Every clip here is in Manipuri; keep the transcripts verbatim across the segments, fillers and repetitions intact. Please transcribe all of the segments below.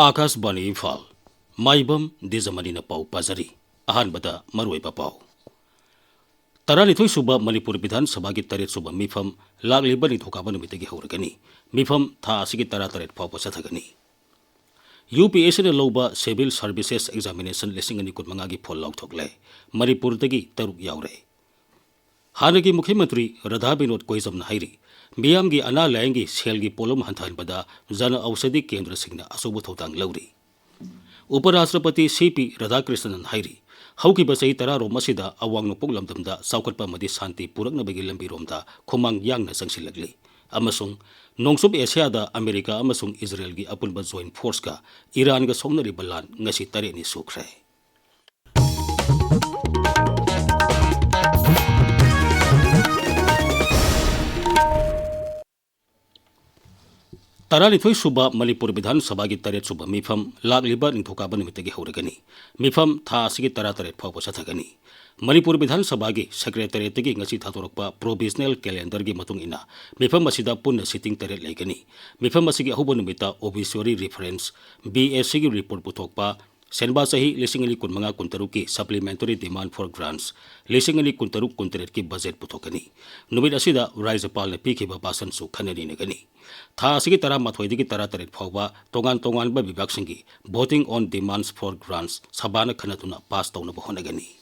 ꯑꯥꯀꯥꯁꯕꯥꯅꯤ ꯏꯝꯐꯥꯜ꯫ ꯃꯥꯏꯕꯝ ꯗꯤꯖꯃꯅꯤꯅ ꯄꯥꯎ ꯄꯥꯖꯔꯤ꯫ ꯑꯍꯥꯟꯕꯗ ꯃꯔꯨꯑꯣꯏꯕ ꯄꯥꯎ꯫ ꯇꯔꯥꯅꯤꯊꯣꯏ ꯁꯨꯕ ꯃꯅꯤꯄꯨꯔ ꯕꯤꯙꯥꯟ ꯁꯚꯥꯒꯤ ꯇꯔꯦꯠ ꯁꯨꯕ ꯃꯤꯐꯝ ꯂꯥꯛꯂꯤꯕ ꯅꯤꯡꯊꯧꯀꯥꯕ ꯅꯨꯃꯤꯠꯇꯒꯤ ꯍꯧꯔꯒꯅꯤ꯫ ꯃꯤꯐꯝ ꯊꯥ ꯑꯁꯤꯒꯤ ꯇꯔꯥꯇꯔꯦꯠ ꯐꯥꯎꯕ ꯆꯠꯊꯒꯅꯤ꯫ ꯌꯨ ꯄꯤ ꯑꯦꯁ ꯁꯤꯅ ꯂꯧꯕ Civil Services Examination ꯂꯤꯁꯤꯡ ꯑꯅꯤ ꯀꯨꯟꯃꯉꯥꯒꯤ ꯐꯣꯜ ꯂꯥꯎꯊꯣꯛꯂꯦ꯫ ꯃꯅꯤꯄꯨꯔꯗꯒꯤ ꯇꯔꯨꯛ ꯌꯥꯎꯔꯦ꯫ ꯍꯥꯟꯅꯒꯤ ꯃꯨꯈ꯭ꯌ ꯃꯟꯇ꯭ꯔꯤ ꯔꯥꯙꯥ ꯕꯤꯅꯣꯗ ꯀꯣꯏꯖꯝꯅ ꯍꯥꯏꯔꯤ, ꯃꯤꯌꯥꯝꯒꯤ ꯑꯅꯥ ꯂꯥꯌꯦꯡꯒꯤ ꯁꯦꯜꯒꯤ ꯄꯣꯠꯂꯨꯝ ꯍꯟꯊꯍꯟꯕꯗ ꯖꯅ ꯑꯧꯁꯥꯙꯤ ꯀꯦꯟꯗ꯭ꯔꯁꯤꯡꯅ ꯑꯆꯧꯕ ꯊꯧꯗꯥꯡ ꯂꯧꯔꯤ꯫ ꯎꯄ ꯔꯥꯁꯇ꯭ꯔꯄꯇꯤ ꯁꯤ ꯄꯤ ꯔꯥꯙꯥꯀ꯭ꯔꯤꯁꯅꯟ ꯍꯥꯏꯔꯤ, ꯍꯧꯈꯤꯕ ꯆꯍꯤ ꯇꯔꯥꯔꯣꯝ ꯑꯁꯤꯗ ꯑꯋꯥꯡ ꯅꯣꯡꯄꯣꯛ ꯂꯝꯗꯝꯗ ꯆꯥꯎꯈꯠꯄ ꯑꯃꯗꯤ ꯁꯥꯟꯇꯤ ꯄꯨꯔꯛꯅꯕꯒꯤ ꯂꯝꯕꯤꯔꯣꯝꯗ ꯈꯨꯃꯥꯡ ꯌꯥꯡꯅ ꯆꯪꯁꯤꯜꯂꯛꯂꯤ ꯑꯃꯁꯨꯡ ꯅꯣꯡꯆꯨꯞ ꯑꯦꯁꯤꯌꯥꯗ ꯑꯃꯦꯔꯤꯀꯥ ꯑꯃꯁꯨꯡ ꯏꯖꯔꯦꯜꯒꯤ ꯑꯄꯨꯟꯕ joint forceꯀ ꯏꯔꯥꯟꯒ ꯁꯣꯛꯅꯔꯤꯕ ꯂꯥꯟ ꯉꯁꯤ ꯇꯔꯦꯠꯅꯤ ꯁꯨꯈ꯭ꯔꯦ꯫ ꯇꯔꯥꯅꯤꯊꯣꯏ ꯁꯨꯕ ꯃꯅꯤꯄꯨꯔ ꯕꯤꯙꯥꯟ ꯁꯚꯥꯒꯤ ꯇꯔꯦꯠ ꯁꯨꯕ ꯃꯤꯐꯝ ꯂꯥꯛꯂꯤꯕ ꯅꯤꯡꯊꯧꯀꯥꯕ ꯅꯨꯃꯤꯠꯇꯒꯤ ꯍꯧꯔꯒꯅꯤ꯫ ꯃꯤꯐꯝ ꯊꯥ ꯑꯁꯤꯒꯤ ꯇꯔꯥꯇꯔꯦꯠ ꯐꯥꯎꯕ ꯆꯠꯊꯒꯅꯤ꯫ ꯃꯅꯤꯄꯨꯔ ꯕꯤꯙꯥꯟ ꯁꯚꯥꯒꯤ Secretariatꯇꯒꯤ ꯉꯁꯤ ꯊꯥꯗꯣꯔꯛꯄ provisional calendarꯒꯤ ꯃꯇꯨꯡ ꯏꯟꯅ ꯃꯤꯐꯝ ꯑꯁꯤꯗ ꯄꯨꯟꯅ sitting ꯇꯔꯦꯠ ꯂꯩꯒꯅꯤ꯫ ꯃꯤꯐꯝ ꯑꯁꯤꯒꯤ ꯑꯍꯧꯕ ꯅꯨꯃꯤꯠꯇ obituary reference, B S Cꯒꯤ report ꯄꯨꯊꯣꯛꯄ, ꯁꯦꯟꯕꯥ ꯆꯍꯤ ꯂꯤꯁꯤꯡ ꯑꯅꯤ ꯀꯨꯟꯃꯉꯥ ꯀꯨꯟꯇꯔꯨꯛꯀꯤ supplementary demand for grants, ꯂꯤꯁꯤꯡ ꯑꯅꯤ ꯀꯨꯟꯇꯔꯨꯛ ꯀꯨꯟꯇꯔꯦꯠꯀꯤ budget ꯄꯨꯊꯣꯛꯀꯅꯤ꯫ ꯅꯨꯃꯤꯠ ꯑꯁꯤꯗ ꯔꯥꯖ꯭ꯌꯄꯥꯜꯅ ꯄꯤꯈꯤꯕ ꯚꯥꯁꯟꯁꯨ ꯈꯟꯅ ꯅꯩꯅꯒꯅꯤ꯫ ꯊꯥ ꯑꯁꯤꯒꯤ ꯇꯔꯥꯃꯥꯊꯣꯏꯗꯒꯤ ꯇꯔꯥꯇꯔꯦꯠ ꯐꯥꯎꯕ ꯇꯣꯉꯥꯟ ꯇꯣꯉꯥꯟꯕ ꯕꯤꯚꯥꯒꯁꯤꯡꯒꯤ voting on demands for grants ꯁꯚꯥꯅ ꯈꯟꯅꯗꯨꯅ pass ꯇꯧꯅꯕ ꯍꯣꯠꯅꯒꯅꯤ꯫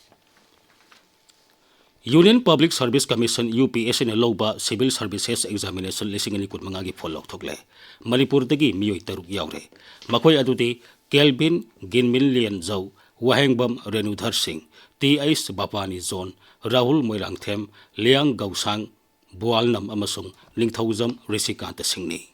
Union Public Service Commission, U P S Cꯅ ꯂꯧꯕ Civil Services Examination ꯂꯤꯁꯤꯡ ꯑꯅꯤ ꯀꯨꯟꯃꯉꯥꯒꯤ ꯐꯣꯜ ꯂꯥꯎꯊꯣꯛꯂꯦ꯫ ꯃꯅꯤꯄꯨꯔꯗꯒꯤ ꯃꯤꯑꯣꯏ ꯇꯔꯨꯛ ꯌꯥꯎꯔꯦ꯫ ꯃꯈꯣꯏ ꯑꯗꯨꯗꯤ ꯀꯦꯜꯚꯤꯟ ꯒꯤꯟꯃꯤꯟꯂꯤꯌꯟ ꯖꯧ, ꯋꯥꯍꯦꯡꯕꯝ Renudhar Singh, T H Bapani John, Rahul Moirangthem, Liyang Gousang Buwalnam ꯑꯃꯁꯨꯡ ꯅꯤꯡꯊꯧꯖꯝ ꯔꯤꯁꯤꯀꯥꯟꯇ ꯁꯤꯡꯅꯤ꯫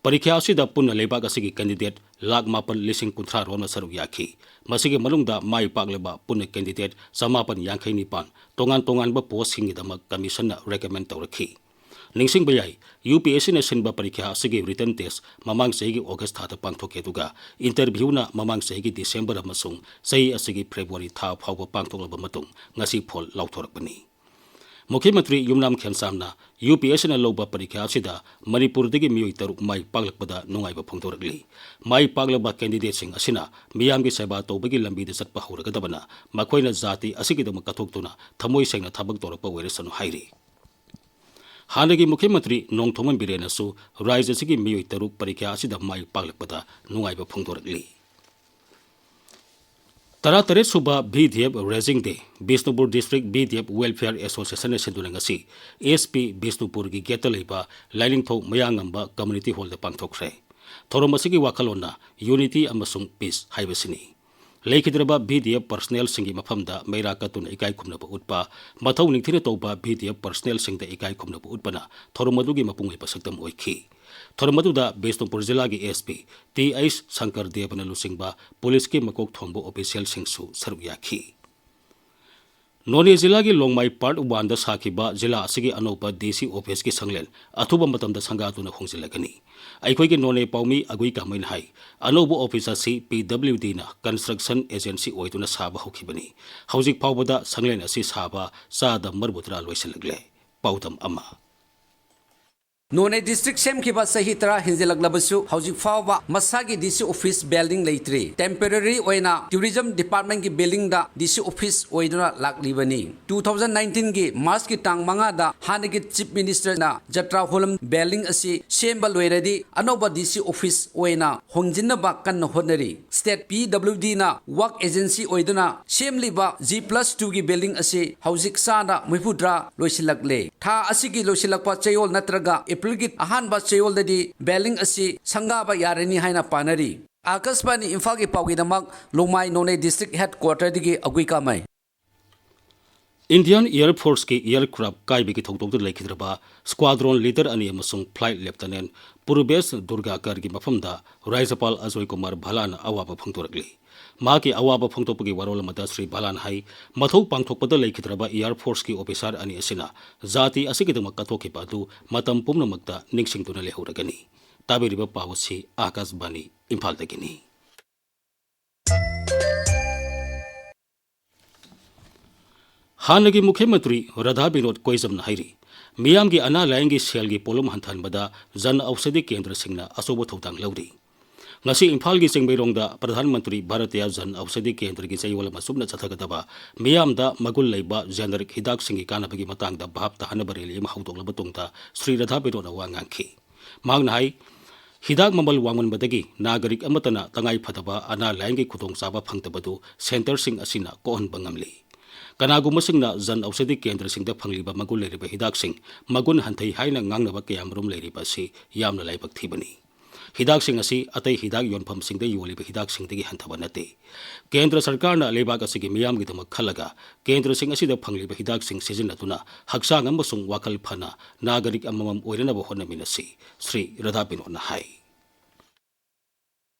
ꯄꯔꯤꯈ꯭ꯌꯥ ꯑꯁꯤꯗ ꯄꯨꯟꯅ ꯂꯩꯕꯥꯛ ꯑꯁꯤꯒꯤ candidate ꯂꯥꯈ ꯃꯥꯄꯟ ꯂꯤꯁꯤꯡ ꯀꯨꯟꯊ꯭ꯔꯥ ꯔꯣꯝꯅ ꯁꯔꯨꯛ ꯌꯥꯈꯤ꯫ ꯃꯁꯤꯒꯤ ꯃꯅꯨꯡꯗ ꯃꯥꯏ ꯄꯥꯛꯂꯕ ꯄꯨꯟꯅ candidate ꯆꯃꯥꯄꯟ ꯌꯥꯡꯈꯩ ꯅꯤꯄꯥꯟ ꯇꯣꯉꯥꯟ ꯇꯣꯉꯥꯟꯕ postꯁꯤꯡꯒꯤꯗꯃꯛ Commissionꯅ recommend ꯇꯧꯔꯛꯈꯤ꯫ ꯅꯤꯡꯁꯤꯡꯕ ꯌꯥꯏ, UPSCꯅ ꯁꯤꯟꯕ ꯄꯔꯤꯈ꯭ꯌꯥ ꯑꯁꯤꯒꯤ written test ꯃꯃꯥꯡ ꯆꯍꯤꯒꯤ August ꯊꯥꯗ ꯄꯥꯡꯊꯣꯛꯈꯤ, ꯑꯗꯨꯒ interviewꯅ ꯃꯃꯥꯡ ꯆꯍꯤꯒꯤ December ꯑꯃꯁꯨꯡ ꯆꯍꯤ ꯑꯁꯤꯒꯤ February ꯊꯥ ꯐꯥꯎꯕ ꯄꯥꯡꯊꯣꯛꯂꯕ ꯃꯇꯨꯡ ꯉꯁꯤ ꯐꯣꯜ ꯂꯥꯎꯊꯣꯔꯛꯄꯅꯤ꯫ ꯃꯨꯈ꯭ꯌ ꯃꯟꯇ꯭ꯔꯤ ꯌꯨꯝꯅꯥꯝ ꯈꯦꯝꯆꯥꯝꯅ ꯌꯨ ꯄꯤ ꯑꯦꯁ ꯁꯤꯅ ꯂꯧꯕ ꯄꯔꯤꯈ꯭ꯌꯥ ꯑꯁꯤꯗ ꯃꯅꯤꯄꯨꯔꯗꯒꯤ ꯃꯤꯑꯣꯏ ꯇꯔꯨꯛ ꯃꯥꯏ ꯄꯥꯛꯂꯛꯄꯗ ꯅꯨꯡꯉꯥꯏꯕ ꯐꯣꯡꯗꯣꯔꯛꯂꯤ꯫ ꯃꯥꯏ ꯄꯥꯛꯂꯕ ꯀꯦꯟꯗꯤꯗꯦꯠꯁꯤꯡ ꯑꯁꯤꯅ ꯃꯤꯌꯥꯝꯒꯤ ꯁꯦꯕꯥ ꯇꯧꯕꯒꯤ ꯂꯝꯕꯤꯗ ꯆꯠꯄ ꯍꯧꯔꯒꯗꯕꯅ ꯃꯈꯣꯏꯅ ꯖꯥꯇꯤ ꯑꯁꯤꯒꯤꯗꯃꯛ ꯀꯠꯊꯣꯛꯇꯨꯅ ꯊꯃꯣꯏ ꯁꯦꯡꯅ ꯊꯕꯛ ꯇꯧꯔꯛꯄ ꯑꯣꯏꯔꯁꯅꯨ ꯍꯥꯏꯔꯤ꯫ ꯍꯥꯟꯅꯒꯤ ꯃꯨꯈ꯭ꯌ ꯃꯟꯇ꯭ꯔꯤ ꯅꯣꯡꯊꯣꯝꯕꯝ ꯕꯤꯔꯦꯟꯅꯁꯨ ꯔꯥꯖ꯭ꯌ ꯑꯁꯤꯒꯤ ꯃꯤꯑꯣꯏ ꯇꯔꯨꯛ ꯄꯔꯤꯈ꯭ꯌꯥ ꯑꯁꯤꯗ ꯃꯥꯏ ꯄꯥꯛꯂꯛꯄꯗ ꯅꯨꯡꯉꯥꯏꯕ ꯐꯣꯡꯗꯣꯔꯛꯂꯤ꯫ ꯇꯔꯥꯇꯔꯦꯠ ꯁꯨꯕ V D F Raising Day Bishnupur District V D F Welfare Associationꯅ ꯁꯤꯟꯗꯨꯅ ꯉꯁꯤ ꯑꯦꯁ ꯄꯤ ꯕꯤꯁꯅꯨꯄꯨꯔꯒꯤ ꯒꯦꯠꯇ ꯂꯩꯕ ꯂꯥꯏꯅꯤꯡꯊꯧ ꯃꯌꯥꯡꯉꯝꯕ Community Hallꯗ ꯄꯥꯡꯊꯣꯛꯈ꯭ꯔꯦ꯫ ꯊꯧꯔꯝ ꯑꯁꯤꯒꯤ ꯋꯥꯈꯜꯂꯣꯟꯅ Unity ꯑꯃꯁꯨꯡ Peace ꯍꯥꯏꯕꯁꯤꯅꯤ꯫ ꯂꯩꯈꯤꯗ꯭ꯔꯕ ꯚꯤ ꯗꯤ ꯑꯦꯐ personnelꯁꯤꯡꯒꯤ ꯃꯐꯝꯗ ꯃꯩꯔꯥ ꯀꯠꯇꯨꯅ ꯏꯀꯥꯏ ꯈꯨꯝꯅꯕ ꯎꯠꯄ, ꯃꯊꯧ ꯅꯤꯡꯊꯤꯅ ꯇꯧꯕ ꯚꯤ ꯗꯤ ꯑꯦꯐ personnelꯁꯤꯡꯗ ꯏꯀꯥꯏ ꯈꯨꯝꯅꯕ ꯎꯠꯄꯅ ꯊꯧꯔꯝ ꯑꯗꯨꯒꯤ ꯃꯄꯨꯡ ꯑꯣꯏꯕ ꯁꯛꯇꯝ ꯑꯣꯏꯈꯤ꯫ ꯊꯧꯔꯝ ꯑꯗꯨꯗ ꯕꯤꯁꯅꯨꯄꯨꯔ ꯖꯤꯂꯥꯒꯤ S P T H Sankar ꯗꯦꯕꯅ ꯂꯨꯆꯤꯡꯕ ꯄꯨꯂꯤꯁꯀꯤ ꯃꯀꯣꯛ ꯊꯣꯡꯕ officialꯁꯤꯡꯁꯨ ꯁꯔꯨꯛ ꯌꯥꯈꯤ꯫ ꯅꯣꯅꯦ ꯖꯤꯂꯥꯒꯤ ꯂꯣꯡꯃꯥꯏ Part Oneꯗ ꯁꯥꯈꯤꯕ ꯖꯤꯂꯥ ꯑꯁꯤꯒꯤ ꯑꯅꯧꯕ ꯗꯤ ꯁꯤ officeꯀꯤ ꯁꯪꯂꯦꯟ ꯑꯊꯨꯕ ꯃꯇꯝꯗ ꯁꯪꯒꯥꯗꯨꯅ ꯍꯣꯡꯖꯤꯜꯂꯒꯅꯤ꯫ ꯑꯩꯈꯣꯏꯒꯤ ꯅꯣꯅꯦ ꯄꯥꯎꯃꯤ ꯑꯒꯨꯏ ꯀꯥꯃꯩꯅ ꯍꯥꯏ, ꯑꯅꯧꯕ office ꯑꯁꯤ ꯄꯤ ꯗꯕ꯭ꯂꯤꯎ ꯗꯤꯅ construction agency ꯑꯣꯏꯗꯨꯅ ꯁꯥꯕ ꯍꯧꯈꯤꯕꯅꯤ꯫ ꯍꯧꯖꯤꯛ ꯐꯥꯎꯕꯗ ꯁꯪꯂꯦꯟ ꯑꯁꯤ ꯁꯥꯕ ꯆꯥꯗ ꯃꯔꯤꯐꯨꯇꯔꯥ ꯂꯣꯏꯁꯤꯜꯂꯛꯂꯦ꯫ ꯄꯥꯎꯗꯝ ꯑꯃ꯫ ꯅꯣꯅꯦ district ꯁꯦꯝꯈꯤꯕ ꯆꯍꯤ ꯇꯔꯥ ꯍꯦꯟꯖꯤꯜꯂꯛꯂꯕꯁꯨ ꯍꯧꯖꯤꯛ ꯐꯥꯎꯕ ꯃꯁꯥꯒꯤ ꯗꯤ ꯁꯤ office building ꯂꯩꯇ꯭ꯔꯤ꯫ Temporary ꯑꯣꯏꯅ Tourism Departmentꯀꯤ buildingꯗ ꯗꯤ ꯁꯤ office ꯑꯣꯏꯗꯨꯅ ꯂꯥꯛꯂꯤꯕꯅꯤ꯫ Two thousand nineteenꯒꯤ Marchꯀꯤ ꯇꯥꯡ ꯃꯉꯥꯗ ꯍꯥꯟꯅꯒꯤ Chief Ministerꯅ ꯖꯇ꯭ꯔꯥ ꯍꯣꯜ building ꯑꯁꯤ ꯁꯦꯝꯕ ꯂꯣꯏꯔꯗꯤ ꯑꯅꯧꯕ ꯗꯤ ꯁꯤ office ꯑꯣꯏꯅ ꯍꯣꯡꯖꯤꯟꯅꯕ ꯀꯟꯅ ꯍꯣꯠꯅꯔꯤ꯫ State ꯄꯤ ꯗꯕ꯭ꯂꯤꯎ ꯗꯤꯅ work agency ꯑꯣꯏꯗꯨꯅ ꯁꯦꯝꯂꯤꯕ G plus twoꯒꯤ building ꯑꯁꯤ ꯍꯧꯖꯤꯛ ꯆꯥꯗ ꯃꯔꯤꯐꯨꯇꯔꯥ ꯂꯣꯏꯁꯤꯜꯂꯛꯂꯦ꯫ ꯊꯥ ꯑꯁꯤꯒꯤ ꯂꯣꯏꯁꯤꯜꯂꯛꯄ ꯆꯌꯣꯜ ꯅꯠꯇ꯭ꯔꯒ Aprilꯒꯤ ꯑꯍꯥꯟꯕ ꯆꯌꯣꯜꯗꯗꯤ building ꯑꯁꯤ ꯁꯪꯒꯥꯕ ꯌꯥꯔꯅꯤ ꯍꯥꯏꯅ ꯄꯥꯅꯔꯤ꯫ ꯑꯥꯀꯥꯁꯕꯥꯅꯤ ꯏꯝꯐꯥꯜꯒꯤ ꯄꯥꯎꯒꯤꯗꯃꯛ ꯂꯣꯡꯃꯥꯏ Noney District Headquarterꯗꯒꯤ ꯑꯒꯨꯏ ꯀꯥꯃꯩ꯫ Indian Air Forceꯀꯤ aircraft ꯀꯥꯏꯕꯒꯤ ꯊꯧꯗꯣꯛꯇ ꯂꯩꯈꯤꯗ꯭ꯔꯕ squadron leader ꯑꯅꯤ ꯑꯃꯁꯨꯡ Flight Lieutenant ꯄꯨꯔꯕꯦꯁ ꯗꯨꯔꯒꯥꯀꯔꯒꯤ ꯃꯐꯝꯗ ꯔꯥꯖ꯭ꯌꯄꯥꯜ ꯑꯖꯣꯏ ꯀꯨꯃꯥꯔ ꯚꯥꯂꯥꯅ ꯑꯋꯥꯕ ꯐꯣꯡꯗꯣꯔꯛꯂꯤ꯫ ꯃꯍꯥꯛꯀꯤ ꯑꯋꯥꯕ ꯐꯣꯡꯗꯣꯛꯄꯒꯤ ꯋꯥꯔꯣꯜ ꯑꯃꯗ ꯁ꯭ꯔꯤ ꯚꯥꯂꯥꯅ ꯍꯥꯏ, ꯃꯊꯧ ꯄꯥꯡꯊꯣꯛꯄꯗ ꯂꯩꯈꯤꯗ꯭ꯔꯕ Air Forceꯀꯤ officer ꯑꯅꯤ ꯑꯁꯤꯅ ꯖꯥꯇꯤ ꯑꯁꯤꯒꯤꯗꯃꯛ ꯀꯠꯊꯣꯛꯈꯤꯕ ꯑꯗꯨ ꯃꯇꯝ ꯄꯨꯝꯅꯃꯛꯇ ꯅꯤꯡꯁꯤꯡꯗꯨꯅ ꯂꯩꯍꯧꯔꯒꯅꯤ꯫ ꯇꯥꯕꯤꯔꯤꯕ ꯄꯥꯎ ꯑꯁꯤ ꯑꯥꯀꯥꯁꯕꯥꯅꯤ ꯏꯝꯐꯥꯜꯗꯒꯤꯅꯤ꯫ ꯍꯥꯟꯅꯒꯤ ꯃꯨꯈ꯭ꯌ ꯃꯟꯇ꯭ꯔꯤ ꯔꯥꯙꯥ ꯕꯤꯅꯣꯗ ꯀꯣꯏꯖꯝꯅ ꯍꯥꯏꯔꯤ, ꯃꯤꯌꯥꯝꯒꯤ ꯑꯅꯥ ꯂꯥꯌꯦꯡꯒꯤ ꯁꯦꯜꯒꯤ ꯄꯣꯠꯂꯨꯝ ꯍꯟꯊꯍꯟꯕꯗ ꯖꯟ ꯑꯧꯁꯥꯙꯤ ꯀꯦꯟꯗ꯭ꯔꯁꯤꯡꯅ ꯑꯆꯧꯕ ꯊꯧꯗꯥꯡ ꯂꯧꯔꯤ꯫ ꯉꯁꯤ ꯏꯝꯐꯥꯜꯒꯤ ꯆꯤꯡꯃꯩꯔꯣꯡꯗ ꯄ꯭ꯔꯙꯥꯟ ꯃꯟꯇ꯭ꯔꯤ ꯚꯥꯔꯇꯤꯌꯥ ꯖꯟ ꯑꯧꯁꯥꯙꯤ ꯀꯦꯟꯗ꯭ꯔꯒꯤ ꯆꯌꯣꯜ ꯑꯃ ꯆꯨꯞꯅ ꯆꯠꯊꯒꯗꯕ ꯃꯤꯌꯥꯝꯗ ꯃꯒꯨꯟ ꯂꯩꯕ ꯖꯦꯅꯔꯤꯛ ꯍꯤꯗꯥꯛꯁꯤꯡꯒꯤ ꯀꯥꯟꯅꯕꯒꯤ ꯃꯇꯥꯡꯗ ꯚꯥꯞ ꯇꯥꯍꯟꯅꯕ ꯔꯦꯂꯤ ꯑꯃ ꯍꯧꯗꯣꯛꯂꯕ ꯇꯨꯡꯗ ꯁ꯭ꯔꯤ ꯔꯥꯙꯥ ꯕꯤꯅꯣꯗꯅ ꯋꯥ ꯉꯥꯡꯈꯤ꯫ ꯃꯍꯥꯛꯅ ꯍꯥꯏ, ꯍꯤꯗꯥꯛ ꯃꯃꯜ ꯋꯥꯡꯃꯟꯕꯗꯒꯤ ꯅꯥꯒꯔꯤꯛ ꯑꯃꯠꯇꯅ ꯇꯉꯥꯏ ꯐꯗꯕ ꯑꯅꯥ ꯂꯥꯌꯦꯡꯒꯤ ꯈꯨꯗꯣꯡꯆꯥꯕ ꯐꯪꯗꯕꯗꯨ ꯁꯦꯟꯇꯔꯁꯤꯡ ꯑꯁꯤꯅ ꯀꯣꯛꯍꯟꯕ ꯉꯝꯂꯤ꯫ ꯀꯅꯥꯒꯨꯝꯕꯁꯤꯡꯅ ꯖꯟ ꯑꯧꯁꯥꯙꯤ ꯀꯦꯟꯗ꯭ꯔꯁꯤꯡꯗ ꯐꯪꯂꯤꯕ ꯃꯒꯨꯟ ꯂꯩꯔꯕ ꯍꯤꯗꯥꯛꯁꯤꯡ ꯃꯒꯨꯟ ꯍꯟꯊꯩ ꯍꯥꯏꯅ ꯉꯥꯡꯅꯕ ꯀꯌꯥꯃꯔꯨꯝ ꯂꯩꯔꯤꯕ ꯑꯁꯤ ꯌꯥꯝꯅ ꯂꯥꯏꯕꯛ ꯊꯤꯕꯅꯤ꯫ ꯍꯤꯗꯥꯛꯁꯤꯡ ꯑꯁꯤ ꯑꯇꯩ ꯍꯤꯗꯥꯛ ꯌꯣꯟꯐꯝꯁꯤꯡꯗ ꯌꯣꯜꯂꯤꯕ ꯍꯤꯗꯥꯛꯁꯤꯡꯗꯒꯤ ꯍꯟꯊꯕ ꯅꯠꯇꯦ꯫ ꯀꯦꯟꯗ꯭ꯔ ꯁꯔꯀꯥꯔꯅ ꯂꯩꯕꯥꯛ ꯑꯁꯤꯒꯤ ꯃꯤꯌꯥꯝꯒꯤꯗꯃꯛ ꯈꯜꯂꯒ ꯀꯦꯟꯗ꯭ꯔꯁꯤꯡ ꯑꯁꯤꯗ ꯐꯪꯂꯤꯕ ꯍꯤꯗꯥꯛꯁꯤꯡ ꯁꯤꯖꯤꯟꯅꯗꯨꯅ ꯍꯛꯆꯥꯡ ꯑꯃꯁꯨꯡ ꯋꯥꯈꯜ ꯐꯅ ꯅꯥꯒꯔꯤꯛ ꯑꯃꯃꯝ ꯑꯣꯏꯅꯅꯕ ꯍꯣꯠꯅꯃꯤꯟꯅꯁꯤ, ꯁ꯭ꯔꯤ ꯔꯥꯙꯥ ꯕꯤꯅꯣꯗꯅ ꯍꯥꯏ꯫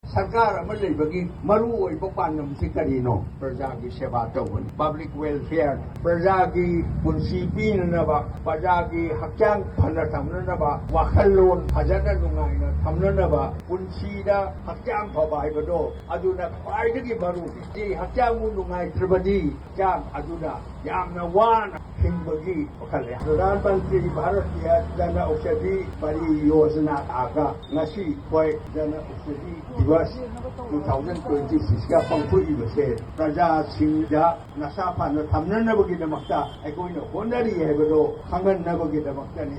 ꯁꯔꯀꯥꯔ ꯑꯃ ꯂꯩꯕꯒꯤ ꯃꯔꯨ ꯑꯣꯏꯕ ꯄꯥꯟꯗꯝꯁꯤ ꯀꯔꯤꯅꯣ? ꯄ꯭ꯔꯖꯥꯒꯤ ꯁꯦꯕꯥ ꯇꯧꯕꯅꯤ, ꯄꯕ꯭ꯂꯤꯛ ꯋꯦꯜꯐꯤꯌꯔ, ꯄ꯭ꯔꯖꯥꯒꯤ ꯄꯨꯟꯁꯤ ꯄꯤꯅꯅꯕ, ꯄ꯭ꯔꯖꯥꯒꯤ ꯍꯛꯆꯥꯡ ꯐꯅ ꯊꯝꯅꯅꯕ, ꯋꯥꯈꯜꯂꯣꯟ ꯐꯖꯅ ꯅꯨꯡꯉꯥꯏꯅ ꯊꯝꯅꯅꯕ, ꯄꯨꯟꯁꯤꯗ ꯍꯛꯆꯥꯡ ꯐꯕ ꯍꯥꯏꯕꯗꯣ ꯑꯗꯨꯅ ꯈ꯭ꯋꯥꯏꯗꯒꯤ ꯃꯔꯨꯅꯤ꯫ ꯁꯤ ꯍꯛꯆꯥꯡꯕꯨ ꯅꯨꯡꯉꯥꯏꯇ꯭ꯔꯕꯗꯤ ꯍꯛꯆꯥꯡ ꯑꯗꯨꯅ ꯌꯥꯝꯅ ꯋꯥꯅ ꯍꯤꯡꯕꯒꯤ ꯋꯥꯈꯜ ꯂꯩ꯫ ꯄ꯭ꯔꯙꯥꯟ ꯃꯟꯇ꯭ꯔꯤ ꯚꯥꯔꯇꯤꯌꯥ ꯖꯟ ꯑꯧꯁꯥꯙꯤ ꯄꯔꯤꯌꯣꯖꯅꯥ ꯂꯥꯛꯑꯒ ꯉꯁꯤ ꯑꯩꯈꯣꯏ ꯖꯟ ꯑꯧꯁꯥꯙꯤ ꯗꯤꯕꯁ ꯇꯨ ꯊꯥꯎꯖꯟ ꯇ꯭ꯋꯦꯟꯇꯤ ꯁꯤꯛꯁꯀ ꯄꯥꯡꯊꯣꯛꯏꯕꯁꯦ ꯄ꯭ꯔꯖꯥꯁꯤꯡꯗ ꯅꯁꯥ ꯐꯅ ꯊꯝꯅꯅꯕꯒꯤꯗꯃꯛꯇ ꯑꯩꯈꯣꯏꯅ ꯍꯣꯠꯅꯔꯤ ꯍꯥꯏꯕꯗꯣ ꯈꯪꯍꯟꯅꯕꯒꯤꯗꯃꯛꯇꯅꯤ꯫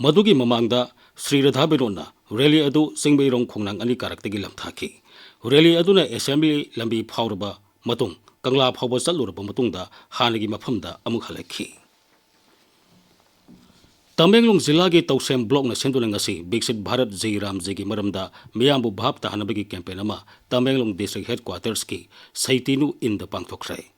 ꯃꯗꯨꯒꯤ ꯃꯃꯥꯡꯗ ꯁ꯭ꯔꯤ ꯔꯥꯙꯥ ꯕꯤꯅꯣꯗꯅ ꯔꯦꯂꯤ ꯑꯗꯨ ꯆꯤꯡꯃꯩꯔꯣꯡ ꯈꯣꯡꯅꯥꯡ ꯑꯅꯤ ꯀꯥꯔꯛꯇꯒꯤ ꯂꯝꯊꯥꯈꯤ꯫ ꯔꯦꯂꯤ ꯑꯗꯨꯅ ꯑꯦꯁꯦꯝꯕ꯭ꯂꯤ ꯂꯝꯕꯤ ꯐꯥꯎꯔꯕ ꯃꯇꯨꯡ ꯀꯪꯂꯥ ꯐꯥꯎꯕ ꯆꯠꯂꯨꯔꯕ ꯃꯇꯨꯡꯗ ꯍꯥꯟꯅꯒꯤ ꯃꯐꯝꯗ ꯑꯃꯨꯛ ꯍꯜꯂꯛꯈꯤ꯫ ꯇꯃꯦꯡꯂꯣꯡ ꯖꯤꯂꯥꯒꯤ ꯇꯧꯁꯦꯝ ꯕ꯭ꯂꯣꯛꯅ ꯁꯤꯟꯗꯨꯅ ꯉꯁꯤ ꯕꯤꯛꯁꯤꯠ ꯚꯥꯔꯠ ꯖꯤ ꯔꯥꯝꯖꯤꯒꯤ ꯃꯔꯝꯗ ꯃꯤꯌꯥꯝꯕꯨ ꯚꯥꯞ ꯇꯥꯍꯟꯅꯕꯒꯤ ꯀꯦꯝꯄꯦꯟ ꯑꯃ ꯇꯃꯦꯡꯂꯣꯡ ꯗꯤꯁꯇ꯭ꯔꯤꯛ ꯍꯦꯗꯀ꯭ꯋꯥꯇꯔꯁꯀꯤ ꯁꯩꯇꯤꯅꯨ ꯏꯟꯗ ꯄꯥꯡꯊꯣꯛꯈ꯭ꯔꯦ꯫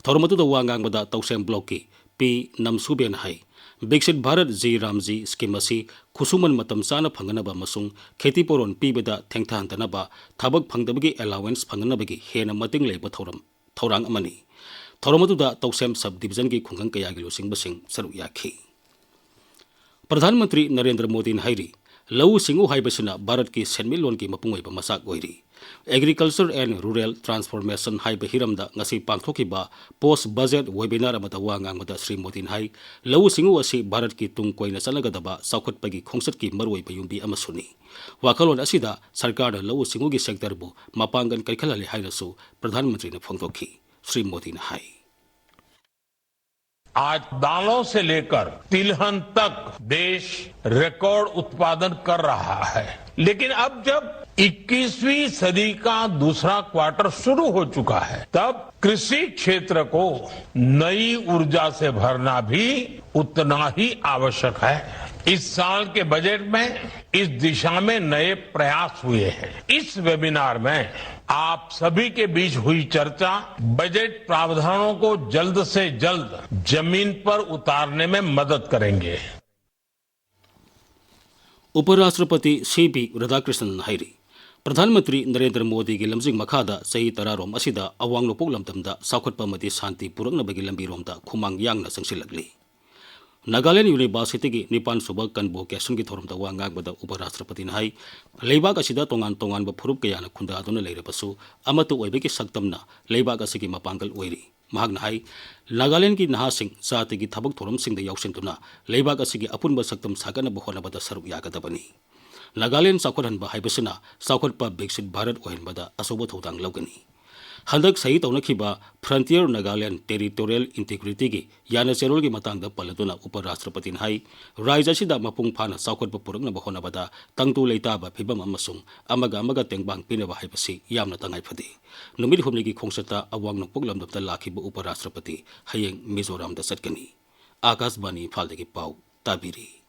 ꯊꯧꯔꯝ ꯑꯗꯨꯗ ꯋꯥ ꯉꯥꯡꯕꯗ ꯇꯧꯁꯦꯝ ꯕ꯭ꯂꯣꯛꯀꯤ ꯄꯤ ꯅꯝꯁꯨꯕꯦꯟ ꯍꯥꯏ, ꯕꯤꯛꯁꯤꯠ ꯚꯥꯔꯠ ꯖꯤ ꯔꯥꯝꯖꯤ ꯁ꯭ꯀꯤꯝ ꯑꯁꯤ ꯈꯨꯠꯁꯨꯃꯟ ꯃꯇꯝ ꯆꯥꯅ ꯐꯪꯅꯅꯕ ꯑꯃꯁꯨꯡ ꯈꯦꯇꯤ ꯄꯨꯔꯣꯟ ꯄꯤꯕꯗ ꯊꯦꯡꯊꯍꯟꯗꯅꯕ, ꯊꯕꯛ ꯐꯪꯗꯕꯒꯤ ꯑꯦꯂꯥꯋꯦꯟꯁ ꯐꯪꯅꯅꯕꯒꯤ ꯍꯦꯟꯅ ꯃꯇꯤꯡ ꯂꯩꯕ ꯊꯧꯔꯝ, ꯊꯧꯔꯥꯡ ꯑꯃꯅꯤ꯫ ꯊꯧꯔꯝ ꯑꯗꯨꯗ ꯇꯧꯁꯦꯝ ꯁꯕ ꯗꯤꯕꯤꯖꯟꯒꯤ ꯈꯨꯡꯒꯪ ꯀꯌꯥꯒꯤ ꯂꯨꯆꯤꯡꯕꯁꯤꯡ ꯁꯔꯨꯛ ꯌꯥꯈꯤ꯫ ꯄ꯭ꯔꯙꯥꯟ ꯃꯟꯇ꯭ꯔꯤ ꯅꯔꯦꯟꯗ꯭ꯔ ꯃꯣꯗꯤꯅ ꯍꯥꯏꯔꯤ, ꯂꯧꯎ ꯁꯤꯡꯎ ꯍꯥꯏꯕꯁꯤꯅ ꯚꯥꯔꯠꯀꯤ ꯁꯦꯟꯃꯤꯠꯂꯣꯟꯒꯤ ꯃꯄꯨꯡ ꯑꯣꯏꯕ ꯃꯆꯥꯛ ꯑꯣꯏꯔꯤ꯫ Agriculture and Rural Transformation ꯍꯥꯏꯕ ꯍꯤꯔꯝꯗ ꯉꯁꯤ ꯄꯥꯡꯊꯣꯛꯈꯤꯕ post budget webinar ꯑꯃꯗ ꯋꯥ ꯉꯥꯡꯕꯗ ꯁ꯭ꯔꯤ ꯃꯣꯗꯤꯅ ꯍꯥꯏ, ꯂꯧꯎ ꯁꯤꯡꯎ ꯑꯁꯤ ꯚꯥꯔꯠꯀꯤ ꯇꯨꯡ ꯀꯣꯏꯅ ꯆꯠꯅꯒꯗꯕ ꯆꯥꯎꯈꯠꯄꯒꯤ ꯈꯣꯡꯆꯠꯀꯤ ꯃꯔꯨꯑꯣꯏꯕ ꯌꯨꯝꯕꯤ ꯑꯃꯁꯨꯅꯤ꯫ ꯋꯥꯈꯜꯂꯣꯟ ꯑꯁꯤꯗ ꯁꯔꯀꯥꯔꯅ ꯂꯧꯎ ꯁꯤꯡꯎꯒꯤ sectorꯕꯨ ꯃꯄꯥꯡꯒꯜ ꯀꯟꯈꯠꯍꯜꯂꯦ ꯍꯥꯏꯅꯁꯨ ꯄ꯭ꯔꯙꯥꯟ ꯃꯟꯇ꯭ꯔꯤꯅ ꯐꯣꯡꯗꯣꯛꯈꯤ꯫ ꯁ꯭ꯔꯤ ꯃꯣꯗꯤꯅ ꯍꯥꯏ, आज दालों से लेकर तिलहन तक देश रिकॉर्ड उत्पादन कर रहा है, लेकिन अब जब इक्कीसवीं सदी का दूसरा क्वार्टर शुरू हो चुका है, तब कृषि क्षेत्र को नई ऊर्जा से भरना भी उतना ही आवश्यक है। इस साल के बजट में इस दिशा में नए प्रयास हुए हैं। इस वेबिनार में आप सभी के बीच हुई चर्चा बजट प्रावधानों को जल्द से जल्द जमीन पर उतारने में मदद करेंगे। ꯎꯄ ꯔꯥꯁꯇ꯭ꯔꯄꯇꯤ ꯁꯤ ꯄꯤ ꯔꯥꯙꯥꯀ꯭ꯔꯤꯁꯅꯟ ꯍꯥꯏꯔꯤ, ꯄ꯭ꯔꯙꯥꯟ ꯃꯟꯇ꯭ꯔꯤ ꯅꯔꯦꯟꯗ꯭ꯔ ꯃꯣꯗꯤꯒꯤ ꯂꯝꯖꯤꯡ ꯃꯈꯥꯗ ꯆꯍꯤ ꯇꯔꯥꯔꯣꯝ ꯑꯁꯤꯗ ꯑꯋꯥꯡ ꯅꯣꯡꯄꯣꯛ ꯂꯝꯗꯝꯗ ꯆꯥꯎꯈꯠꯄ ꯑꯃꯗꯤ ꯁꯥꯟꯇꯤ ꯄꯨꯔꯛꯅꯕꯒꯤ ꯂꯝꯕꯤꯔꯣꯝꯗ ꯈꯨꯃꯥꯡ ꯌꯥꯡꯅ ꯆꯪꯁꯤꯜꯂꯛꯂꯤ꯫ ꯅꯥꯒꯥꯂꯦꯟ ꯌꯨꯅꯤꯚꯔꯁꯤꯇꯤꯒꯤ ꯅꯤꯄꯥꯟ ꯁꯨꯕ convocationꯒꯤ ꯊꯧꯔꯝꯗ ꯋꯥ ꯉꯥꯡꯕꯗ ꯎꯄ ꯔꯥꯁꯇ꯭ꯔꯄꯇꯤꯅ ꯍꯥꯏ, ꯂꯩꯕꯥꯛ ꯑꯁꯤꯗ ꯇꯣꯉꯥꯟ ꯇꯣꯉꯥꯟꯕ ꯐꯨꯔꯨꯞ ꯀꯌꯥꯅ ꯈꯨꯟꯗꯥꯗꯨꯅ ꯂꯩꯔꯕꯁꯨ, ꯑꯃꯠꯇ ꯑꯣꯏꯕꯒꯤ ꯁꯛꯇꯝꯅ ꯂꯩꯕꯥꯛ ꯑꯁꯤꯒꯤ ꯃꯄꯥꯡꯒꯜ ꯑꯣꯏꯔꯤ꯫ ꯃꯍꯥꯛꯅ ꯍꯥꯏ, ꯅꯥꯒꯥꯂꯦꯟꯒꯤ ꯅꯍꯥꯁꯤꯡ ꯖꯥꯇꯤꯒꯤ ꯊꯕꯛ ꯊꯧꯔꯝꯁꯤꯡꯗ ꯌꯥꯎꯁꯤꯟꯗꯨꯅ ꯂꯩꯕꯥꯛ ꯑꯁꯤꯒꯤ ꯑꯄꯨꯟꯕ ꯁꯛꯇꯝ ꯁꯥꯒꯠꯅꯕ ꯍꯣꯠꯅꯕꯗ ꯁꯔꯨꯛ ꯌꯥꯒꯗꯕꯅꯤ꯫ ꯅꯥꯒꯥꯂꯦꯟ ꯆꯥꯎꯈꯠꯍꯟꯕ ꯍꯥꯏꯕꯁꯤꯅ ꯆꯥꯎꯈꯠꯄ ꯕꯤꯛꯁꯤꯠ ꯚꯥꯔꯠ ꯑꯣꯏꯍꯟꯕꯗ ꯑꯆꯧꯕ ꯊꯧꯗꯥꯡ ꯂꯧꯒꯅꯤ꯫ ꯍꯟꯗꯛ ꯁꯍꯤ ꯇꯧꯅꯈꯤꯕ Frontier Nagaland Territorial Integrityꯒꯤ ꯌꯥꯅ ꯆꯦꯔꯣꯜꯒꯤ ꯃꯇꯥꯡꯗ ꯄꯜꯂꯗꯨꯅ ꯎꯄ ꯔꯥꯁꯇ꯭ꯔꯄꯇꯤꯅ ꯍꯥꯏ, ꯔꯥꯖ꯭ꯌ ꯑꯁꯤꯗ ꯃꯄꯨꯡ ꯐꯥꯅ ꯆꯥꯎꯈꯠꯄ ꯄꯨꯔꯛꯅꯕ ꯍꯣꯠꯅꯕꯗ ꯇꯪꯗꯨ ꯂꯩꯇꯥꯕ ꯐꯤꯚꯝ ꯑꯃꯁꯨꯡ ꯑꯃꯒ ꯑꯃꯒ ꯇꯦꯡꯕꯥꯡ ꯄꯤꯅꯕ ꯍꯥꯏꯕꯁꯤ ꯌꯥꯝꯅ ꯇꯉꯥꯏ ꯐꯗꯦ꯫ ꯅꯨꯃꯤꯠ ꯍꯨꯝꯅꯤꯒꯤ ꯈꯣꯡꯆꯠꯇ ꯑꯋꯥꯡ ꯅꯣꯡꯄꯣꯛ ꯂꯝꯗꯝꯗ ꯂꯥꯛꯈꯤꯕ ꯎꯄ ꯔꯥꯁꯇ꯭ꯔꯄꯇꯤ ꯍꯌꯦꯡ ꯃꯤꯖꯣꯔꯥꯝꯗ ꯆꯠꯀꯅꯤ꯫ ꯑꯥꯀꯥꯁꯕꯥꯅꯤ ꯏꯝꯐꯥꯜꯗꯒꯤ ꯄꯥꯎ ꯇꯥꯕꯤꯔꯤ꯫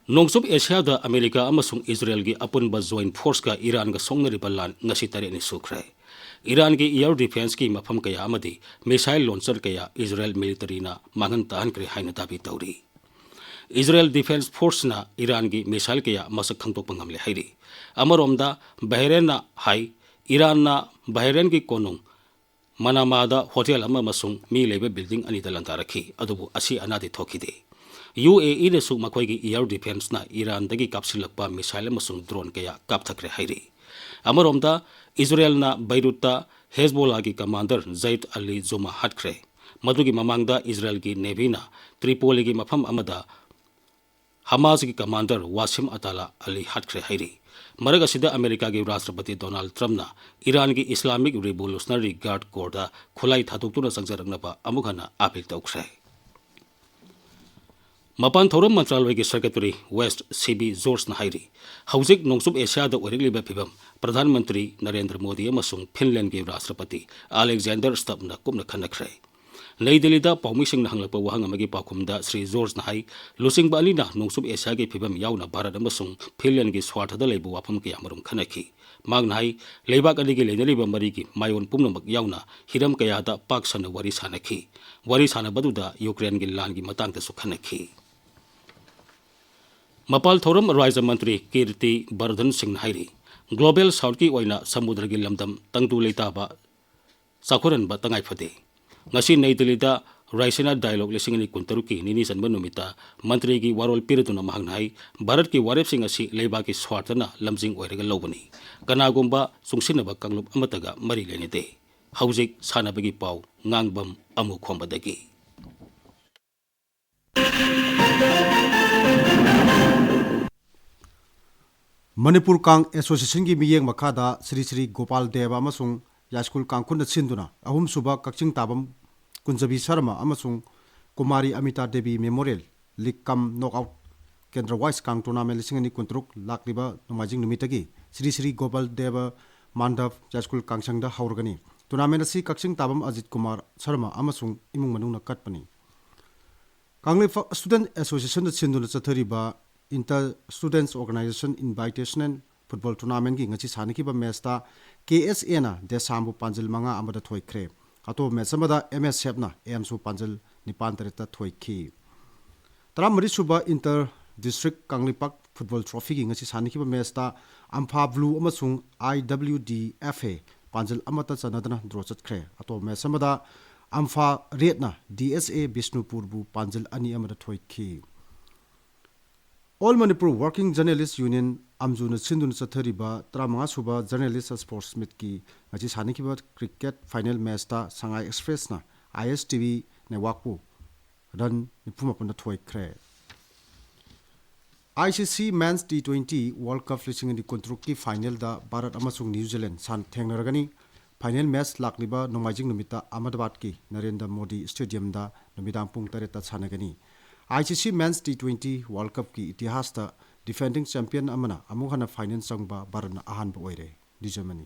ꯅꯣꯡꯆꯨꯞ ꯑꯦꯁꯤꯌꯥꯗ ꯑꯃꯦꯔꯤꯀꯥ ꯑꯃꯁꯨꯡ ꯏꯖꯔꯦꯜꯒꯤ ꯑꯄꯨꯟꯕ joint forceꯀ ꯏꯔꯥꯟꯒ ꯁꯣꯛꯅꯔꯤꯕ ꯂꯥꯟ ꯉꯁꯤ ꯇꯔꯦꯠꯅꯤ ꯁꯨꯈ꯭ꯔꯦ꯫ ꯏꯔꯥꯟꯒꯤ air defenceꯀꯤ ꯃꯐꯝ ꯀꯌꯥ ꯑꯃꯗꯤ missile launcher ꯀꯌꯥ ꯏꯖꯔꯦꯜ militaryꯅ ꯃꯥꯡꯍꯟ ꯇꯥꯍꯟꯈ꯭ꯔꯦ ꯍꯥꯏꯅ ꯗꯥꯕꯤ ꯇꯧꯔꯤ꯫ ꯏꯖꯔꯦꯜ Defense Forceꯅ ꯏꯔꯥꯟꯒꯤ missile ꯀꯌꯥ ꯃꯁꯛ ꯈꯪꯗꯣꯛꯄ ꯉꯝꯂꯦ ꯍꯥꯏꯔꯤ꯫ ꯑꯃꯔꯣꯝꯗ ꯕꯍꯔꯦꯟꯅ ꯍꯥꯏ, ꯏꯔꯥꯟꯅ ꯕꯍꯔꯦꯟꯒꯤ ꯀꯣꯅꯨꯡ ꯃꯅꯥꯃꯥꯗ ꯍꯣꯇꯦꯜ ꯑꯃ ꯑꯃꯁꯨꯡ ꯃꯤ ꯂꯩꯕ ꯕꯤꯜꯗꯤꯡ ꯑꯅꯤꯗ ꯂꯥꯟꯗꯥꯔꯛꯈꯤ, ꯑꯗꯨꯕꯨ ꯑꯁꯤ ꯑꯅꯥꯗꯤ ꯊꯣꯛꯈꯤꯗꯦ꯫ ꯌꯨ ꯑꯦ ꯏꯅꯁꯨ ꯃꯈꯣꯏꯒꯤ ꯏꯌꯔ ꯗꯤꯐꯦꯟꯁꯅ ꯏꯔꯥꯟꯗꯒꯤ ꯀꯥꯞꯁꯤꯜꯂꯛꯄ ꯃꯤꯁꯥꯏꯜ ꯑꯃꯁꯨꯡ ꯗ꯭ꯔꯣꯟ ꯀꯌꯥ ꯀꯥꯞꯊꯈ꯭ꯔꯦ ꯍꯥꯏꯔꯤ꯫ ꯑꯃꯔꯣꯝꯗ, ꯏꯖꯔꯦꯜꯅ ꯕꯩꯔꯨꯠꯇ ꯍꯦꯖꯕꯣꯂꯥꯒꯤ ꯀꯃꯥꯟꯗꯔ ꯖꯩꯗ ꯑꯂꯤ ꯖꯨꯃꯥ ꯍꯥꯠꯈ꯭ꯔꯦ꯫ ꯃꯗꯨꯒꯤ ꯃꯃꯥꯡꯗ ꯏꯖꯔꯦꯜꯒꯤ ꯅꯦꯚꯤꯅ ꯇ꯭ꯔꯤꯄꯣꯂꯤꯒꯤ ꯃꯐꯝ ꯑꯃꯗ ꯍꯃꯥꯁꯀꯤ ꯀꯃꯥꯟꯗꯔ ꯋꯥꯁꯤꯝ ꯑꯇꯥꯂꯥ ꯑꯂꯤ ꯍꯥꯠꯈ꯭ꯔꯦ ꯍꯥꯏꯔꯤ꯫ ꯃꯔꯛ ꯑꯁꯤꯗ, ꯑꯃꯦꯔꯤꯀꯥꯒꯤ ꯔꯥꯁꯇ꯭ꯔꯄꯇꯤ ꯗꯣꯅꯥꯜꯗ ꯇ꯭ꯔꯝꯞꯅ ꯏꯔꯥꯟꯒꯤ ꯏꯁꯂꯥꯃꯤꯛ ꯔꯤꯚꯣꯂꯨꯁꯅꯔꯤ ꯒꯥꯔꯗ ꯀꯣꯔꯗ ꯈꯨꯠꯂꯥꯏ ꯊꯥꯗꯣꯛꯇꯨꯅ ꯆꯪꯖꯔꯛꯅꯕ ꯑꯃꯨꯛ ꯍꯟꯅ ꯑꯥꯄꯤꯜ ꯇꯧꯈ꯭ꯔꯦ꯫ ꯃꯄꯥꯟ ꯊꯧꯔꯝ ꯃꯟꯇ꯭ꯔꯥꯂꯣꯏꯒꯤ ꯁꯦꯀ꯭ꯔꯦꯇꯔꯤ ꯋꯦꯁ ꯁꯤ ꯕꯤ ꯖꯣꯔꯖꯅ ꯍꯥꯏꯔꯤ, ꯍꯧꯖꯤꯛ ꯅꯣꯡꯆꯨꯞ ꯑꯦꯁꯤꯌꯥꯗ ꯑꯣꯏꯔꯛꯂꯤꯕ ꯐꯤꯕꯝ ꯄ꯭ꯔꯙꯥꯟ ꯃꯟꯇ꯭ꯔꯤ ꯅꯔꯦꯟꯗ꯭ꯔ ꯃꯣꯗꯤ ꯑꯃꯁꯨꯡ ꯐꯤꯟꯂꯦꯟꯒꯤ ꯔꯥꯁꯇ꯭ꯔꯄꯇꯤ ꯑꯂꯦꯛꯖꯥꯟꯗꯔ ꯁ꯭ꯇꯕꯅ ꯀꯨꯞꯅ ꯈꯟꯅꯈ꯭ꯔꯦ꯫ ꯅꯩ ꯗꯤꯜꯂꯤꯗ ꯄꯥꯎꯃꯤꯁꯤꯡꯅ ꯍꯪꯂꯛꯄ ꯋꯥꯍꯪ ꯑꯃꯒꯤ ꯄꯥꯎꯈꯨꯝꯗ ꯁ꯭ꯔꯤ ꯖꯣꯔꯖꯅ ꯍꯥꯏ, ꯂꯨꯆꯤꯡꯕ ꯑꯅꯤꯅ ꯅꯣꯡꯆꯨꯞ ꯑꯦꯁꯤꯌꯥꯒꯤ ꯐꯤꯕꯝ ꯌꯥꯎꯅ ꯚꯥꯔꯠ ꯑꯃꯁꯨꯡ ꯐꯤꯟꯂꯦꯟꯒꯤ ꯁ꯭ꯋꯥꯔꯊꯗ ꯂꯩꯕ ꯋꯥꯐꯝ ꯀꯌꯥꯃꯔꯨꯝ ꯈꯟꯅꯈꯤ꯫ ꯃꯍꯥꯛꯅ ꯍꯥꯏ, ꯂꯩꯕꯥꯛ ꯑꯅꯤꯒꯤ ꯂꯩꯅꯔꯤꯕ ꯃꯔꯤꯒꯤ ꯃꯥꯏꯑꯣꯟ ꯄꯨꯝꯅꯃꯛ ꯌꯥꯎꯅ ꯍꯤꯔꯝ ꯀꯌꯥꯗ ꯄꯥꯛ ꯁꯟꯅ ꯋꯥꯔꯤ ꯁꯥꯅꯈꯤ꯫ ꯋꯥꯔꯤ ꯁꯥꯅꯕꯗꯨꯗ ꯌꯨꯀ꯭ꯔꯦꯟꯒꯤ ꯂꯥꯟꯒꯤ ꯃꯇꯥꯡꯗꯁꯨ ꯈꯟꯅꯈꯤ꯫ ꯃꯄꯥꯜ ꯊꯧꯔꯝ ꯔꯥꯖ꯭ꯌ ꯃꯟꯇ꯭ꯔꯤ ꯀꯤꯔꯇꯤ ꯕꯔꯙꯟ ꯁꯤꯡꯅ ꯍꯥꯏꯔꯤ, ꯒ꯭ꯂꯣꯕꯦꯜ ꯁꯥꯎꯠꯀꯤ ꯑꯣꯏꯅ ꯁꯃꯨꯗ꯭ꯔꯒꯤ ꯂꯝꯗꯝ ꯇꯪꯗꯨ ꯂꯩꯇꯥꯕ ꯆꯥꯎꯈꯠꯍꯟꯕ ꯇꯉꯥꯏ ꯐꯗꯦ꯫ ꯉꯁꯤ ꯅꯩ ꯗꯤꯜꯂꯤꯗ ꯔꯥꯏꯁꯤꯅꯥ ꯗꯥꯏꯂꯣꯒ ꯂꯤꯁꯤꯡ ꯑꯅꯤ ꯀꯨꯟꯇꯔꯨꯛꯀꯤ ꯅꯤꯅꯤ ꯆꯟꯕ ꯅꯨꯃꯤꯠꯇ ꯃꯟꯇ꯭ꯔꯤꯒꯤ ꯋꯥꯔꯣꯜ ꯄꯤꯔꯗꯨꯅ ꯃꯍꯥꯛꯅ ꯍꯥꯏ, ꯚꯥꯔꯠꯀꯤ ꯋꯥꯔꯦꯞꯁꯤꯡ ꯑꯁꯤ ꯂꯩꯕꯥꯛꯀꯤ ꯁ꯭ꯋꯥꯔꯊꯅ ꯂꯝꯖꯤꯡ ꯑꯣꯏꯔꯒ ꯂꯧꯕꯅꯤ꯫ ꯀꯅꯥꯒꯨꯝꯕ ꯆꯨꯡꯁꯤꯟꯅꯕ ꯀꯥꯡꯂꯨꯞ ꯑꯃꯠꯇꯒ ꯃꯔꯤ ꯂꯩꯅꯗꯦ꯫ ꯍꯧꯖꯤꯛ ꯁꯥꯟꯅꯕꯒꯤ ꯄꯥꯎ, ꯉꯥꯡꯕꯝ ꯑꯃꯨ ꯈꯣꯝꯕꯗꯒꯤ꯫ ꯃꯅꯤꯄꯨꯔ ꯀꯥꯡ ꯑꯦꯁꯣꯁꯤꯌꯦꯁꯟꯒꯤ ꯃꯤꯠꯌꯦꯡ ꯃꯈꯥꯗ ꯁ꯭ꯔꯤ ꯁ꯭ꯔꯤ ꯒꯣꯄꯥꯜ ꯗꯦꯕ ꯑꯃꯁꯨꯡ ꯌꯥꯏꯁ꯭ꯀꯨꯜ ꯀꯥꯡꯈꯨꯟꯗ ꯁꯤꯟꯗꯨꯅ ꯑꯍꯨꯝꯁꯨꯕ ꯀꯛꯆꯤꯡ ꯇꯥꯕꯝ ꯀꯨꯟꯖꯕꯤ ꯁꯔꯃ ꯑꯃꯁꯨꯡ ꯀꯨꯃꯥꯔꯤ ꯑꯃꯤꯇꯥ ꯗꯦꯕꯤ ꯃꯦꯃꯣꯔꯤꯌꯦꯜ ꯂꯤꯒ ꯀꯝ ꯅꯣꯛꯑꯥꯎꯠ ꯀꯦꯟꯗ꯭ꯔ ꯋꯥꯏꯁ ꯀꯥꯡ ꯇꯣꯔꯅꯥꯃꯦꯟ ꯂꯤꯁꯤꯡ ꯑꯅꯤ ꯀꯨꯟꯇꯔꯨꯛ ꯂꯥꯛꯂꯤꯕ ꯅꯣꯡꯃꯥꯏꯖꯤꯡ ꯅꯨꯃꯤꯠꯇꯒꯤ ꯁ꯭ꯔꯤ ꯁ꯭ꯔꯤ ꯒꯣꯄꯥꯜ ꯗꯦꯕ ꯃꯥꯟꯗꯞ ꯌꯥꯏꯁ꯭ꯀꯨꯜ ꯀꯥꯡꯁꯪꯗ ꯍꯧꯔꯒꯅꯤ꯫ ꯇꯣꯔꯅꯥꯃꯦꯟ ꯑꯁꯤ ꯀꯛꯆꯤꯡ ꯇꯥꯕꯝ ꯑꯖꯤꯠ ꯀꯨꯃꯥꯔ ꯁꯔꯃ ꯑꯃꯁꯨꯡ ꯏꯃꯨꯡ ꯃꯅꯨꯡꯅ ꯀꯠꯄꯅꯤ꯫ ꯀꯪꯂꯩꯄꯥꯛ ꯁ꯭ꯇꯨꯗꯦꯟꯠ ꯑꯦꯁꯣꯁꯤꯌꯦꯁꯟꯗ ꯁꯤꯟꯗꯨꯅ ꯆꯠꯊꯔꯤꯕ Inter Students Organisation Invitational football ꯇꯣꯔꯅꯥꯃꯦꯟꯒꯤ ꯉꯁꯤ ꯁꯥꯟꯅꯈꯤꯕ ꯃꯦꯆꯇ ꯀꯦ ꯑꯦꯁ ꯑꯦꯅ ꯗꯦꯁꯥꯝꯕꯨ ꯄꯥꯟꯖꯤꯜ ꯃꯉꯥ ꯑꯃꯗ ꯊꯣꯏꯈ꯭ꯔꯦ꯫ ꯑꯇꯣꯞꯄ ꯃꯦꯆ ꯑꯃꯗ ꯑꯦꯝ ꯑꯦꯁ ꯑꯦꯐꯅ ꯑꯦꯝꯁꯨ ꯄꯥꯟꯖꯤꯜ ꯅꯤꯄꯥꯟ ꯇꯔꯦꯠꯇ ꯊꯣꯏꯈꯤ꯫ ꯇꯔꯥꯃꯔꯤ ꯁꯨꯕ ꯏꯟꯇꯔ ꯗꯤꯁꯇ꯭ꯔꯤꯛ ꯀꯪꯂꯩꯄꯥꯛ ꯐꯨꯠꯕꯣꯜ ꯇ꯭ꯔꯣꯐꯤꯒꯤ ꯉꯁꯤ ꯁꯥꯟꯅꯈꯤꯕ ꯃꯦꯆꯇ ꯑꯝꯐꯥ ꯕ꯭ꯂꯨ ꯑꯃꯁꯨꯡ ꯑꯥꯏ ꯗꯕ꯭ꯂꯤꯎ ꯗꯤ ꯑꯦꯐ ꯑꯦ ꯄꯥꯟꯖꯤꯜ ꯑꯃꯠꯇ ꯆꯟꯅꯗꯅ ꯗ꯭ꯔꯣ ꯆꯠꯈ꯭ꯔꯦ꯫ ꯑꯇꯣꯞꯄ ꯃꯦꯆ ꯑꯃꯗ ꯑꯝꯐꯥ ꯔꯦꯠꯅ ꯗꯤ ꯑꯦꯁ ꯑꯦ ꯕꯤꯁꯅꯨꯄꯨꯔꯕꯨ ꯄꯥꯟꯖꯤꯜ ꯑꯅꯤ ꯑꯃꯗ ꯊꯣꯏꯈꯤ꯫ All Manipur Working Journalist Union, ꯑꯝꯖꯨꯅ ꯁꯤꯟꯗꯨꯅ ꯆꯠꯊꯔꯤꯕ ꯇꯔꯥꯃꯉꯥ ꯁꯨꯕ Journalist Sports Meetꯀꯤ ꯉꯁꯤ ꯁꯥꯟꯅꯈꯤꯕ cricket final matchꯇ ꯁꯉꯥꯏ Expressꯅ ꯑꯥꯏ ꯑꯦꯁ ꯇꯤ ꯚꯤ Networkꯄꯨ run ꯅꯤꯐꯨ ꯃꯥꯄꯟꯗ ꯊꯣꯏꯈ꯭ꯔꯦ꯫ I C C Men's T twenty World Cup ꯂꯤꯁꯤꯡ ꯑꯅꯤ ꯀꯨꯟꯇꯔꯨꯛꯀꯤ finalꯗ ꯚꯥꯔꯠ ꯑꯃꯁꯨꯡ ꯅ꯭ꯌꯨ ꯖꯤꯂꯦꯟ ꯁꯥꯟ ꯊꯦꯡꯅꯔꯒꯅꯤ꯫ Final match ꯂꯥꯛꯂꯤꯕ ꯅꯣꯡꯃꯥꯏꯖꯤꯡ ꯅꯨꯃꯤꯠꯇ ꯑꯍꯃꯗꯥꯕꯥꯗꯀꯤ ꯅꯔꯦꯟꯗ꯭ꯔ ꯃꯣꯗꯤ Stadiumꯗ ꯅꯨꯃꯤꯗꯥꯡ ꯄꯨꯡ ꯇꯔꯦꯠꯇ ꯁꯥꯟꯅꯒꯅꯤ꯫ I C C Men's T twenty World Cupꯀꯤ ꯏꯇꯤꯍꯥꯁꯇ defending champion ꯑꯃꯅ ꯑꯃꯨꯛ ꯍꯟꯅ final ꯆꯪꯕ ꯚꯥꯔꯠꯅ ꯑꯍꯥꯟꯕ ꯑꯣꯏꯔꯦ꯫ ꯗꯤꯖꯃꯅꯤ꯫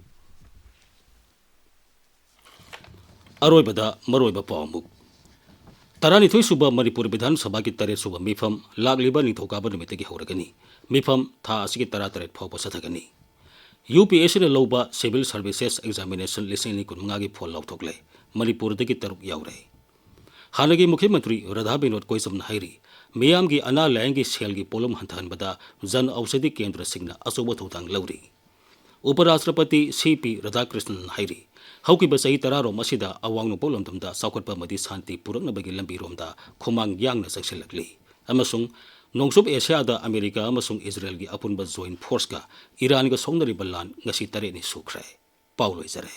ꯑꯔꯣꯏꯕꯗ ꯃꯔꯨꯑꯣꯏꯕ ꯄꯥꯎ ꯑꯃꯨꯛ꯫ ꯇꯔꯥꯅꯤꯊꯣꯏ ꯁꯨꯕ ꯃꯅꯤꯄꯨꯔ ꯕꯤꯙꯥꯟ ꯁꯚꯥꯒꯤ ꯇꯔꯦꯠ ꯁꯨꯕ ꯃꯤꯐꯝ ꯂꯥꯛꯂꯤꯕ ꯅꯤꯡꯊꯧꯀꯥꯕ ꯅꯨꯃꯤꯠꯇꯒꯤ ꯍꯧꯔꯒꯅꯤ꯫ ꯃꯤꯐꯝ ꯊꯥ ꯑꯁꯤꯒꯤ ꯇꯔꯥꯇꯔꯦꯠ ꯐꯥꯎꯕ ꯆꯠꯊꯒꯅꯤ꯫ UPSCꯅ ꯂꯧꯕ Civil Services Examination ꯂꯤꯁꯤꯡ ꯑꯅꯤ ꯀꯨꯟꯃꯉꯥꯒꯤ ꯐꯣꯜ ꯂꯥꯎꯊꯣꯛꯂꯦ꯫ ꯃꯅꯤꯄꯨꯔꯗꯒꯤ ꯇꯔꯨꯛ ꯌꯥꯎꯔꯦ꯫ ꯍꯥꯟꯅꯒꯤ ꯃꯨꯈ꯭ꯌ ꯃꯟꯇ꯭ꯔꯤ ꯔꯥꯙꯥ ꯕꯤꯅꯣꯗ ꯀꯣꯏꯖꯝꯅ ꯍꯥꯏꯔꯤ, ꯃꯤꯌꯥꯝꯒꯤ ꯑꯅꯥ ꯂꯥꯌꯦꯡꯒꯤ ꯁꯦꯜꯒꯤ ꯄꯣꯠꯂꯨꯝ ꯍꯟꯊꯍꯟꯕꯗ ꯖꯟ ꯑꯧꯁꯥꯙꯤ ꯀꯦꯟꯗ꯭ꯔꯁꯤꯡꯅ ꯑꯆꯧꯕ ꯊꯧꯗꯥꯡ ꯂꯧꯔꯤ꯫ ꯎꯄ ꯔꯥꯁꯇ꯭ꯔꯄꯇꯤ ꯁꯤ ꯄꯤ ꯔꯥꯙꯥꯀ꯭ꯔꯤꯁꯅꯟ ꯍꯥꯏꯔꯤ, ꯍꯧꯈꯤꯕ ꯆꯍꯤ ꯇꯔꯥꯔꯣꯝ ꯑꯁꯤꯗ ꯑꯋꯥꯡ ꯅꯣꯡꯄꯣꯛ ꯂꯝꯗꯝꯗ ꯆꯥꯎꯈꯠꯄ ꯑꯃꯗꯤ ꯁꯥꯟꯇꯤ ꯄꯨꯔꯛꯅꯕꯒꯤ ꯂꯝꯕꯤꯔꯣꯝꯗ ꯈꯨꯃꯥꯡ ꯌꯥꯡꯅ ꯆꯪꯁꯤꯜꯂꯛꯂꯤ ꯑꯃꯁꯨꯡ ꯅꯣꯡꯆꯨꯞ ꯑꯦꯁꯤꯌꯥꯗ ꯑꯃꯦꯔꯤꯀꯥ ꯑꯃꯁꯨꯡ ꯏꯖꯔꯦꯜꯒꯤ ꯑꯄꯨꯟꯕ joint forceꯀ ꯏꯔꯥꯟꯒ ꯁꯣꯛꯅꯔꯤꯕ ꯂꯥꯟ ꯉꯁꯤ ꯇꯔꯦꯠꯅꯤ ꯁꯨꯈ꯭ꯔꯦ꯫ ꯄꯥꯎ ꯂꯣꯏꯖꯔꯦ꯫